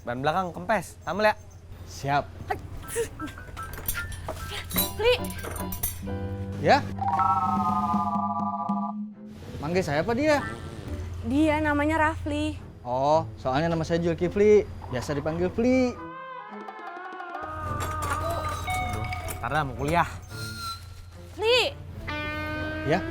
Ban belakang kempes, Amel ya? Siap. Li, Ya? Manggil saya apa dia? dia namanya Rafli. Oh, soalnya nama saya Zulkifli. Biasa dipanggil Fli. Karena mau kuliah. Li, Ya?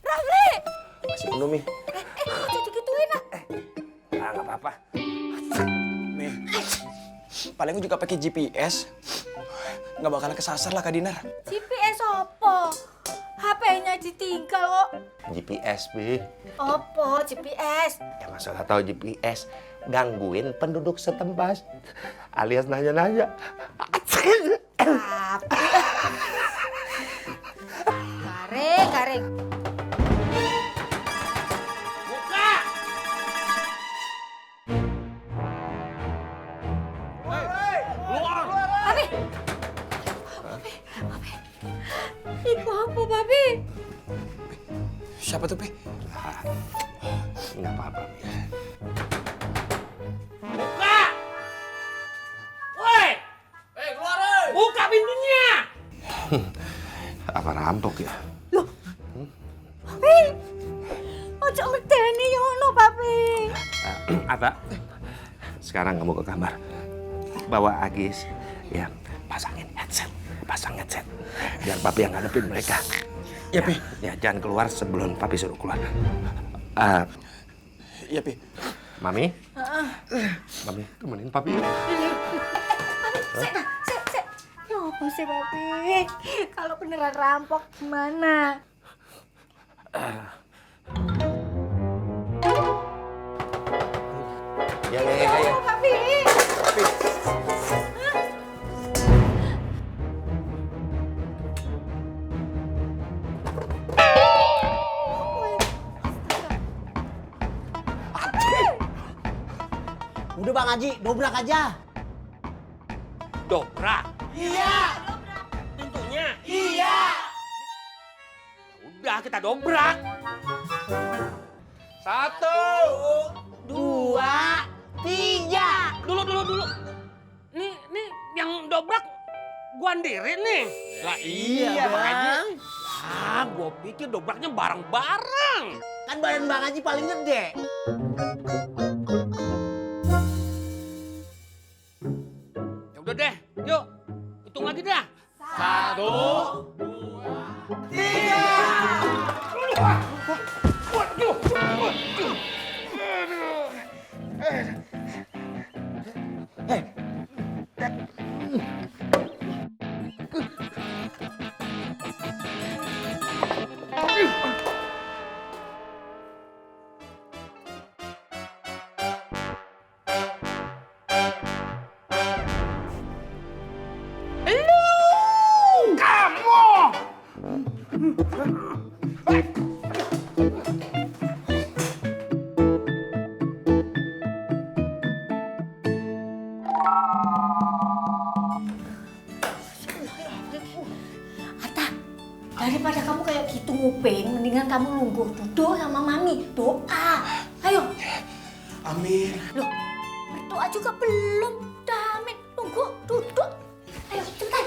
Rafli! Masih penuh, Mi. Kok jadi gituin, ah? Ah, nggak apa-apa. Mi, paling juga pakai GPS. Nggak bakalan kesasar lah, Kak Dinar. GPS opo? HP-nya ditinggal kok. GPS, Bi. Opo GPS? Ya masalah tahu GPS gangguin penduduk setempat alias nanya-nanya. Garing. Babi! Iku apa, Babi? Siapa tuh, Pi? Nggak apa-apa, Bi. Buka pintunya! Apa rampok ya? Babi! Ojo medeni yono, Babi. Apa? Sekarang kamu ke kamar. Bawa Agis. Ya, pasang headset. Biar papi yang ngadepin mereka. Ya, Pi. Ya, jangan keluar sebelum papi suruh keluar. Iya, Pi. Mami? Mami, temenin papi. Sik. Ya apa sih, Babi? Kalau beneran rampok gimana? Ya. Oh, Babi! Udah Bang Haji, dobrak aja. Dobrak? Iya! Pintunya? Iya! Udah, kita dobrak. 1, 2, 3. Dulu. Nih, yang dobrak gua sendiri nih. Lah iya, Bang Haji. Ah, gua pikir dobraknya bareng-bareng. Kan badan Bang Haji paling gede. Ya udah deh, yuk. Hitung lagi dah. 1, Arta, daripada kamu kayak gitu nguping, mendingan kamu nunggu duduk sama mami, doa. Ayo. Amin. Loh, berdoa juga belum. Udah, amin. Nunggu, duduk. Ayo, cepetan.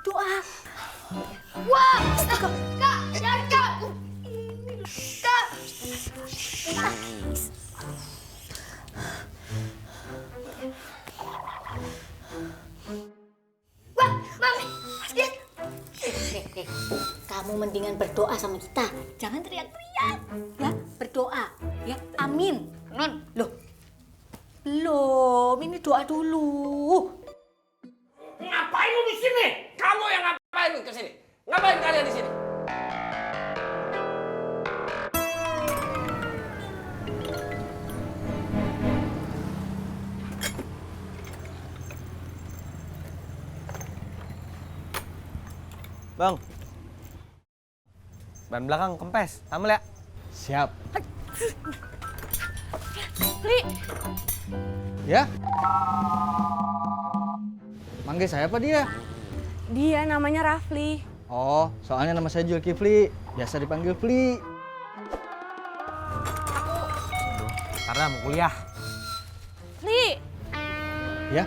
Doa. Wah, astaga. Kak, jangan, Kak. Kak. Wah, mami. Kamu mendingan berdoa sama kita. Jangan teriak-teriak. Ya, berdoa. Ya, amin. Non. Loh. Belum, ini doa dulu. ngapain lu di sini? Kamu yang ngapain ke sini? Ngapain kalian di sini? Bang. Ban belakang kempes, Amel ya? Siap. Fli, Ya? Manggil saya apa dia? dia namanya Rafli. Oh, soalnya nama saya Zulkifli. Biasa dipanggil Fli. Karena mau kuliah. Fli, Ya?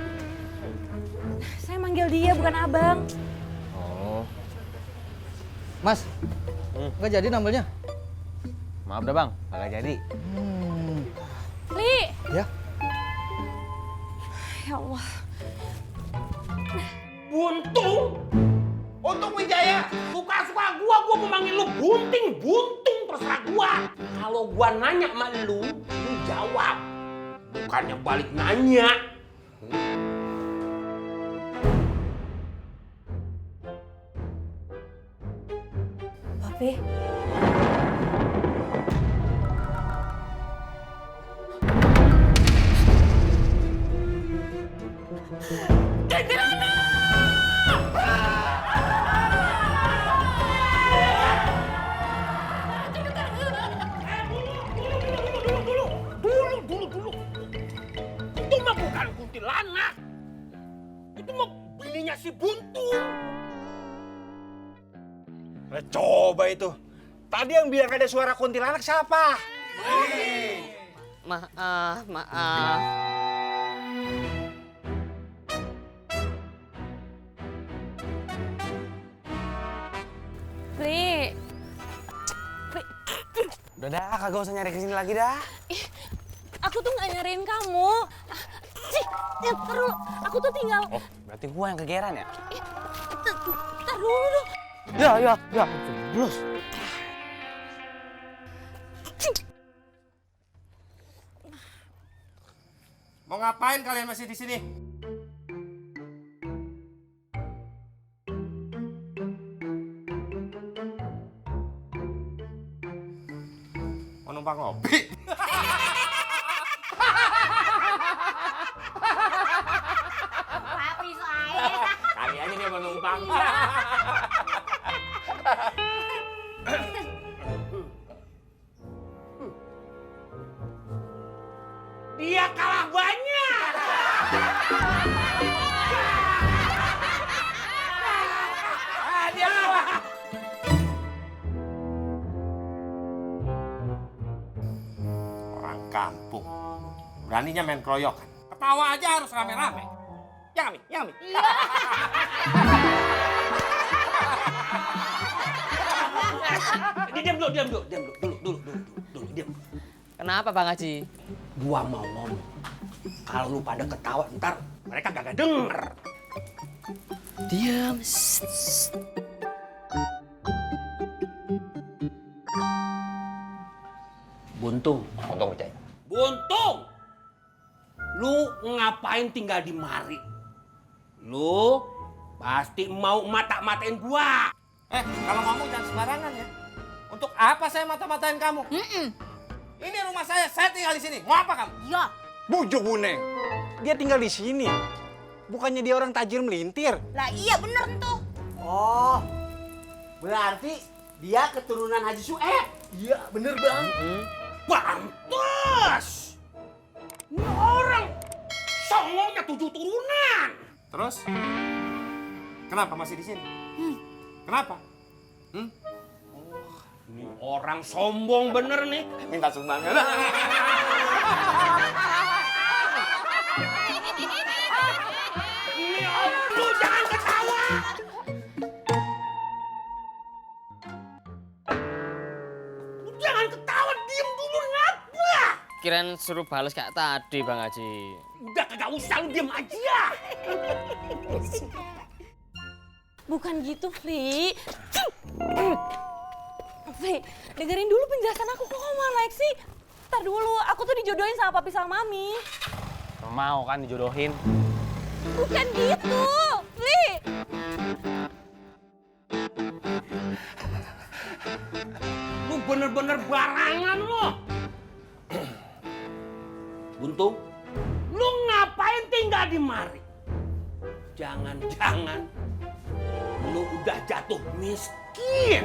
saya manggil dia bukan abang. Oh. Mas, nggak jadi nambahnya? Maaf dah bang, kagak jadi. Fli, Ya? ya Allah. Buntung? Untung Wijaya, suka-suka gua mau manggil lu bunting, buntung terserah gua. Kalau gua nanya sama lu jawab. Bukannya balik nanya. Papi. Dulu. Itu mah bukan kuntilanak. Itu mah bininya si Buntung. Coba itu. Tadi yang bilang ada suara kuntilanak siapa? Maaf. Fli. Udah dah, kagak usah nyari kesini lagi dah. Ih, aku tuh nggak nyariin kamu. Cih, ntar dulu. Aku tuh tinggal. Oh, berarti gua yang kegeran ya? Ntar dulu. Ya. Jeblos. Mau ngapain kalian masih di sini? Mau numpang ngopi? Papi saya. Kali aja dia mau numpang. Dia kalah banyak. Dia kalah. Orang kampung. Beraninya main keroyokan. Ketawa aja harus rame-rame. Ya, Mi? Diam dulu. Diam. Kenapa Bang Haji? Gua mau ngomong. Kalau lu pada ketawa ntar mereka kagak denger. Diam. Buntung. Buntung! Lu ngapain tinggal di mari? Lu pasti mau mata-matain gua. Kalau ngomong jangan sembarangan ya. Untuk apa saya mata-matain kamu? Ini rumah saya tinggal di sini. Mau apa kamu? Ya, Bujuk Buneng. Dia tinggal di sini. Bukannya dia orang tajir melintir. lah iya bener tuh. Oh, berarti dia keturunan Haji Sueb. Iya, bener Bang. Pantes! Ini orang songongnya 7 turunan. Terus? Kenapa masih di sini? Kenapa? Ini orang sombong bener nih. Minta sumbangan. Ini om, lu jangan ketawa. Lu jangan ketawa, diem dulu ngapa? Kirain suruh balas kayak tadi Bang Haji. Udah kagak usah, lu diem aja. Bukan gitu, Fli. Fli, dengerin dulu penjelasan aku. Kok kamu malah naik sih? Ntar dulu, aku tuh dijodohin sama papi sama mami. Mau kan dijodohin. Bukan gitu, Fli. Lu bener-bener barangan lo. Buntung, lu ngapain tinggal di mari? Jangan-jangan lu udah jatuh miskin.